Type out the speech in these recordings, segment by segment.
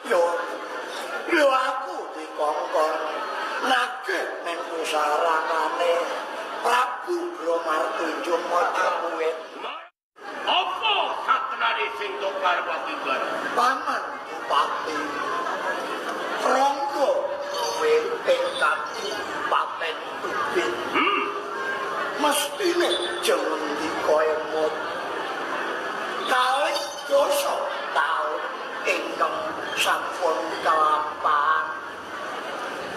Yo, yo aku dikongkon nagih ning pusarangane Prabu Bromartunjung Majapahit. Apa satenane sing tok karepake Bar? Paman Bupati Ronggo luwe ing Kabupaten Tubin. Mestine jeng ngendika emut kalih dasa taun ingkang sampun kelampahan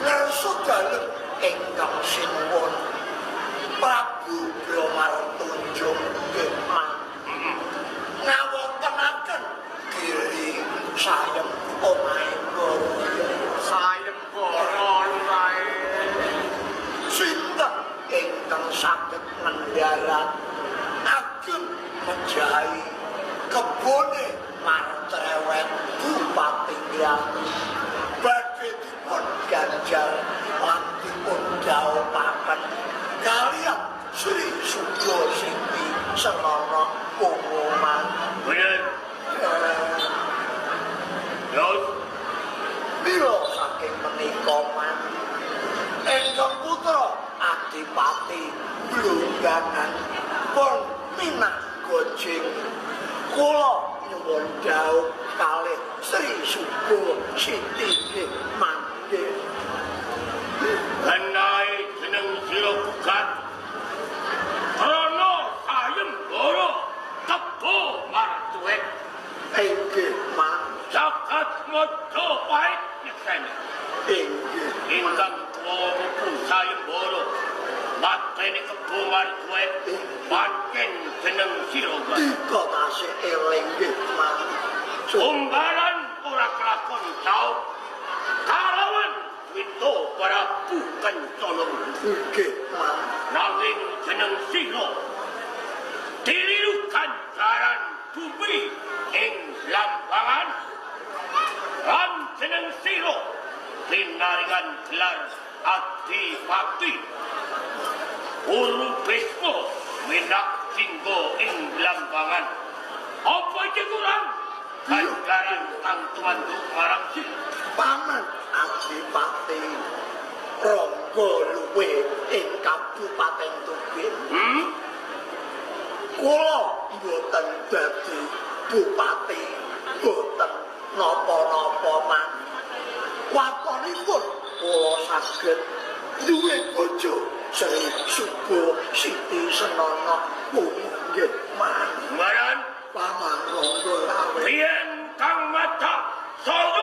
ngersa dalem ingkang sinuwun Prabu Bromartunjung Geman ngawontenaken giri sayem omahe Goro. Sayembara lurae. Sinten ingkang saged ngendarat ageng mejahi kebone martrewet Bupati Ngrati badhe dipun ganjar lan dipun dhaupaken kaliyan Sri Sugo Siti Senono Pumuman. Bener. Terus Mila saking menika man ingkang putra Adipati Blungganan pun minak gojing kula nyuwun dhaup kalih Sri Sugo Siti mangke. Kenae jeneng sira gugat krana sayembara kebo martuwek. Inggih, man. Jagat Majapahit nyekseni. Inggih. Ingkang tuwa mupu sayembara mateni kebo martuwek pancen jeneng sira Bar. Dika tasih eling nggih, man. Umbalan ora kelakon saup kalawan Wito Prabu Kencana. Nggih, man. Nanging jeneng sira diliru ganjaran bumi ing Lambangan lan jeneng sira pinaringan gelar Adipati Uru Bisma minak jingga ing Lambangan. Apa iki kurang ganjaran kang tumanduk marang sira? Paman Adipati Ronggo Luwe ing Kabupaten Tubin. Kula mboten dadi bupati, mboten napa-napa man. Watonipun kula saged duwe bojo Sri Subo Siti Senono. Nggih, man. Maran Paman Ronggo Lawe. Yen kang maca saya